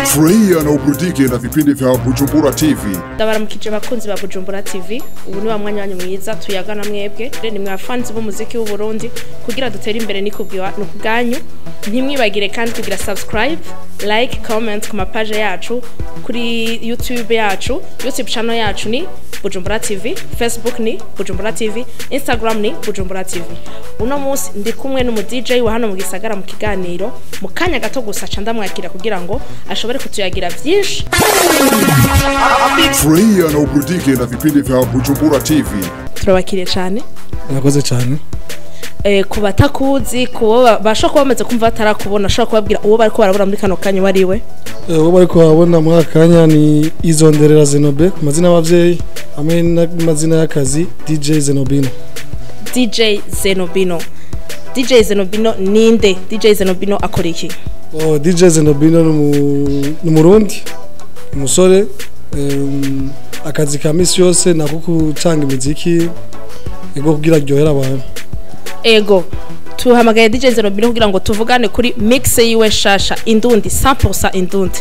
Furahia na uburudike na vipindi vya Bujumbura TV. Ndabaramukije bakunzi ba Bujumbura TV. Ubu ni wa mwanya wanyu mwiza tuyagana mwebwe ni mwe fans b'umuziki w'u Burundi kugira dutere imbere ni kubwiwa no kubwanyu. Ntimwibagire kandi kugira subscribe, like, comment ku mapage yacu kuri YouTube yacu. YouTube channel yacu ni Bujumbura TV, Facebook ni Bujumbura TV, Instagram ni Bujumbura TV. Uno munsi ndi kumwe n'umu DJ wa hano mu gisagara mu kiganiro mu kanya gato gusa ca ndamwakira kugira ngo ashobore kutuyagira vyinshi. Furahia na uburudike na vipindi vya Bujumbura TV. Turabakiriye cyane. Murakoze cyane. Ku batakuzi, kubo bashobora kuba bamaze kumva batarakubona, ashobora kubabwira uwo bariko barabura muri kano kanya uwo ari we. Uwo bariko barabona muri aka kanya ni Izonderera Zenobe ku mazina y'abavyeyi hamwe n'amazina y'akazi DJ Zenobino. DJ Zenobino. DJ Zenobino ninde? DJ Zenobino akora iki? Oh, DJ Zenobino ni umurundi, umusore, akazi ka misi yose nako gucanga imiziki ego kugira aryohere abantu. Ego, tuhamagaye DJ Zenobino kugira ngo tuvugane kuri mix yiwe shasha Indundi 100% Indundi.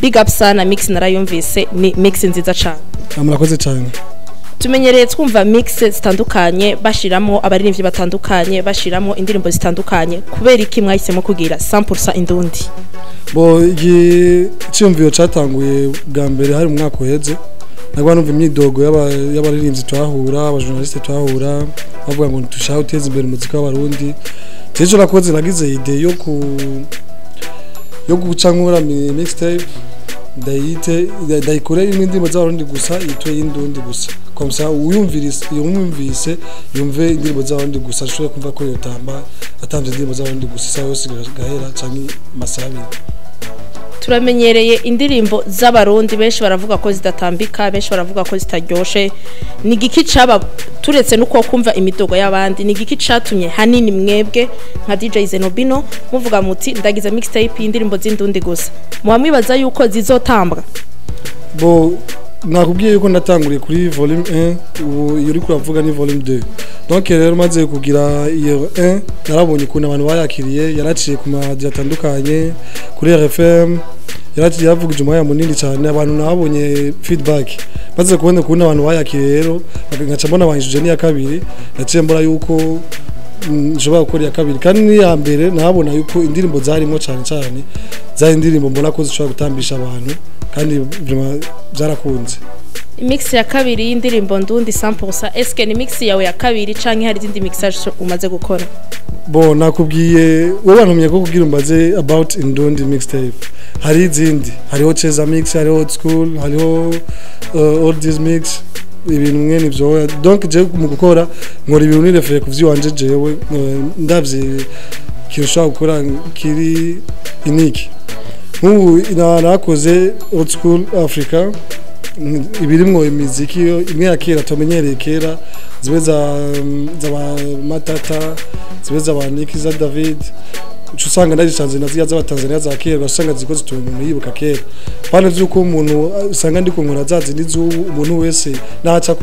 Big up sana, mix narayumvise ni mix nziza cyane. Murakoze cyane. Tumenyereye twumva mix zitandukanye bashiramo abaririmbyi batandukanye bashiramo indirimbo zitandukanye, kubera iki mwahisemo kugira 100% Indundi? Bo icyumviro cyatanguye bwa mbere hari mu mwaka uheze, nagwa numva imyidogo y'abaririmbyi twahura, abajournaliste twahura bavuga ngo dushaka guteza imbere umuziki w'abarundi. Jeje nakoze nagize idée yo guca nkora mixtape ndayite ndayikore imwe indirimbo z'abarundi gusa yitwe y'indundi gusa, comme ça uyumvise yumve indirimbo z'abarundi gusa, ashobore kumva ko yotamba atamvye indirimbo z'abarundi gusa isaha yose gahera canke amasaha abiri. Turamenyereye indirimbo z'abarundi, benshi baravuga ko zidatambika, benshi baravuga ko zitaryoshe. Ni igiki caba turetse nuko kumva imidogo y'abandi, ni igiki catumye hanini mwebwe nka DJ Zenobino muvuga muti ndagize mixtape y'indirimbo z'indundi gusa, muba mwibaza yuko zizotambwa? Bo nakubwiye yuko natanguriye kuri volume 1, ubu iyo uriko uravuga ni volume 2. Donc rero maze kugira iyo 1 narabonye ukuntu abantu bayakiriye, yaraciye ku maradiyo atandukanye, kuri RFM yaraciye yavugije umwanya munini cyane, abantu nabonye feedback. Maze kubona ukuntu abantu bayakiriye rero nkaca mbona banjije n'iya kabiri, naciye mbona yuko nshobora gukora iya kabiri. Kandi n'iya mbere nabona yuko indirimbo zarimo cyane cyane zari indirimbo mbona ko zishobora gutambisha abantu, kandi vraiment byarakunze. Mix ya kabiri y'indirimbo ndundi 100%, eske ni mix yawe ya kabiri canke hari izindi mixage umaze gukora? Bo nakubwiye wowe wantumye ko kugira umbaze about Indundi mixtape. Hari izindi, hariho Cheza mix, hariho old school, hariho oldies mix, ibintu mwene ivyo. Donc je mu gukora nkora ibintu nirefeye ku vy'iwanje jewe, ndavye ikintu ushobora gukora kiri unique. Nk'ubu nakoze old school Africa, ibirimwo imiziki imwe ya kera tumenyereye kera, zibe za ba Matata, zibe za ba Niki za David, uca usanga ndazicanze na ziriya z'abatanzania za kera, usanga ziko zituma umuntu yibuka kera. Pana vy'uko umuntu usanga ndiko nkora za zindi z'ubu, umuntu wese naca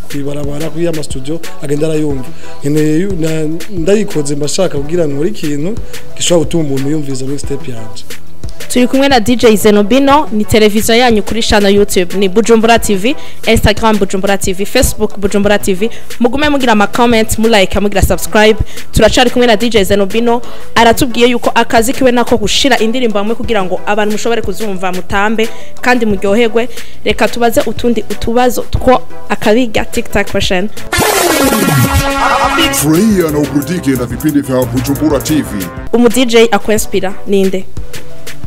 kwibarabara kuri ama studio agenda arayumva. Nkeneye ndayikoze mba shaka kugira nkore ikintu gishobora gutuma umuntu yumviza mixtape yanje. Turi kumwe na DJ Zenobino, ni televiziyo yanyu kuri channel YouTube ni Bujumbura TV, Instagram Bujumbura TV, Facebook Bujumbura TV. Mugume mugira ama comment, mu like, mugira subscribe. Turacari kumwe na DJ Zenobino, aratubwiye yuko akazi kiwe nako gushira indirimbo hamwe kugira ngo abantu mushobore kuzumva mutambe kandi muryoherwe. Reka tubaze utundi utubazo two akabiga TikTok question. Furahia na uburudike na vipindi vya Bujumbura TV. Umu DJ akwinspira ninde?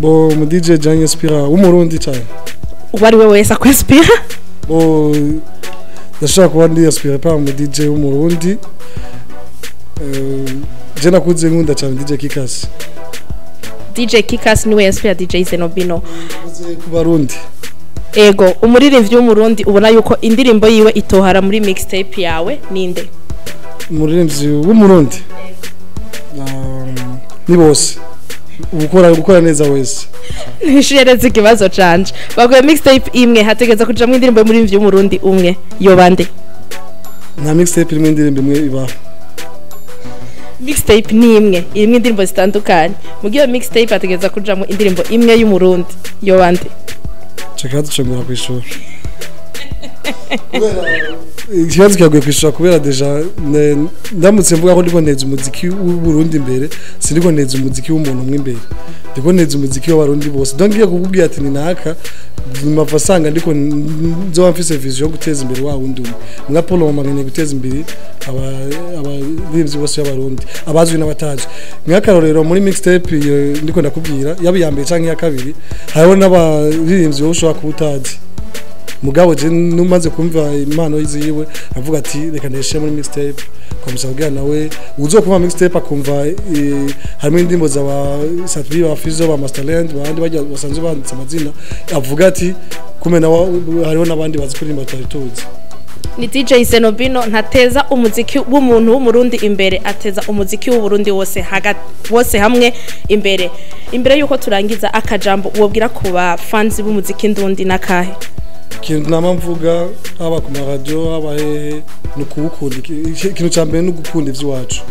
Bo mu DJ Janye Inspira w'umurundi cyane. Uwo ari we wese akwinspira? Bo ndashaka kuba ndi inspiré par mu DJ w'umurundi. Je nakuze nkunda cyane DJ Kikas. DJ Kikas niwe inspira DJ Zenobino. Nakuze ku barundi. Ego, umuririmbyi w'umurundi ubona yuko indirimbo yiwe itohara muri mixtape yawe ninde? Umuririmbyi w'umurundi ni bose. Gukora neza wese. Nishereze ikibazo canje. Baguye mixtape imwe hategeza kujamwo indirimbo y'umuririmbyi w'umurundi umwe, yo bande? Nta mixtape imwe indirimbo imwe ibaho. Mixtape ni imwe irimo indirimbo zitandukanye. Mu gihe mixtape ategereza kujamo indirimbo imwe y'umurundi, yo bande? Ico kibazo congera kwishura, ikibazo kiragoye kwishura kubera déjà ndamutse mvuga ko ndiko nteza umuziki w'Uburundi imbere, sindiko nteza umuziki w'umuntu umwe imbere, ndiko nteza umuziki w'abarundi bose. Donc ngiye kukubwira ati ni naka, mpava asanga ndiko nzoba mfise vision yo guteza imbere wa wundi umwe. Mwa Paul nkeneye guteza imbere abaririmbyi bose b'abarundi, abazwi n'abatazwi. Nk'akarorero, muri mixtape iyo ndiko ndakubwira, yaba iya mbere canke iya kabiri, hariho n'abaririmbyi wowe ushobora kuba utazi, mugabo je numaze kumva impano ziwe avuga ati reka ndeshe muri mixtape, comme ça kugira nawe uzokumva mixtape akumva harimo indirimbo za ba Sat-B, ba Fizzo, ba Masterland, abandi bajya basanzwe banditse amazina, avuga ati kume nawe hariho n'abandi bazi kuririmba tutari tuzi. Ni DJ Zenobino. Ntateza umuziki w'umuntu w'umurundi imbere, ateza umuziki w'uburundi wose hagati wose hamwe imbere. Imbere yuko turangiza, akajambo wobwira ku ba fans b'umuziki ndundi nakahe? Ikintu nama mvuga, haba ku maradiyo, haba hehe, ni ukuwukunda. Ikintu cya mbere ni ugukunda iby'iwacu.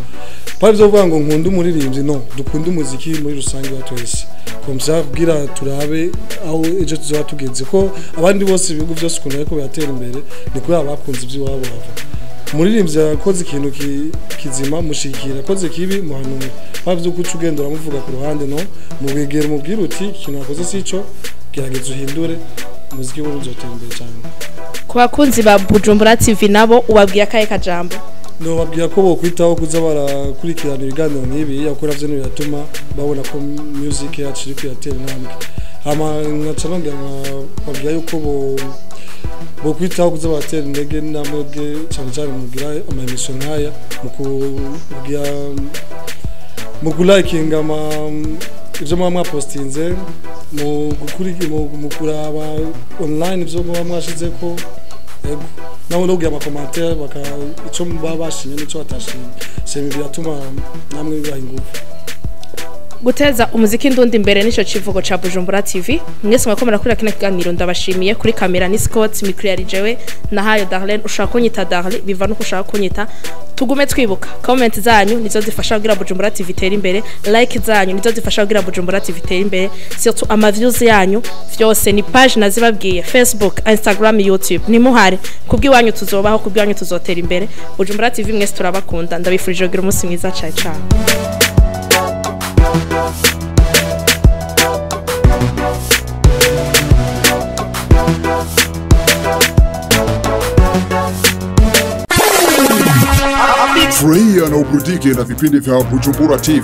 Pas byo kuvuga ngo nkunda umuririmbyi, no dukunda umuziki muri rusange wa twese, comme ça kugira turabe aho ejo tuzaba tugeze, ko abandi bose, ibihugu byose ukuntu ariko biratera imbere ni kubera bakunze iby'iwabo. Bava umuririmbyi yakoze ikintu kizima, mushikira, akoze kibi, muhanura. Pas byo kuca ugenda uramuvuga ku ruhande, no mubwegera, umubwira uti ikintu wakoze sico, gerageza uhindure umuziki w'urundi, uzotera imbere cyane. Ku bakunzi ba Bujumbura TV nabo ubabwiye akahe kajambo? Nobabwira ko bokwitaho kuza barakurikirana ibiganiro nk'ibi, kuko navyo biratuma babona ko music yacu iriko iratera intambwe. Hama nkaca nongera nkababwira yuko bokwitaho kuza baratera intege namwebwe, cane cane mugira ama émission nk'aya, mu kugira mu kulayikinga ama ivyo muba mwapostinze, mu kuraba online ivyo muba mwashizeko. Yego, nawe no kugira ama commentaire, baka ico baba bashimye n'ico batashimye, semi biratuma namwe bibaha ingufu. Guteza umuziki ndundi imbere nico civugo ca Bujumbura TV. Mwese mwakomera kuri kino kiganiro, ndabashimiye. Kuri kamera ni Scott, micro yari jewe Nahayo Darlene. Ushaka kunyita Darlene, biva nuko ushaka kunyita. Tugume twibuka, comment zanyu nizo zifasha kugira Bujumbura TV itere imbere, like zanyu nizo zifasha kugira Bujumbura TV itere imbere, surtout ama views yanyu. Vyose ni page nazibabwiye: Facebook, Instagram, YouTube. Nimuhare kubw'iwanyu tuzobaho, kubw'iwanyu tuzotera imbere. Bujumbura TV mwese turabakunda, ndabifurije kugira umunsi mwiza. Ciao ciao. Furahia na uburudike na vipindi vya Bujumbura TV.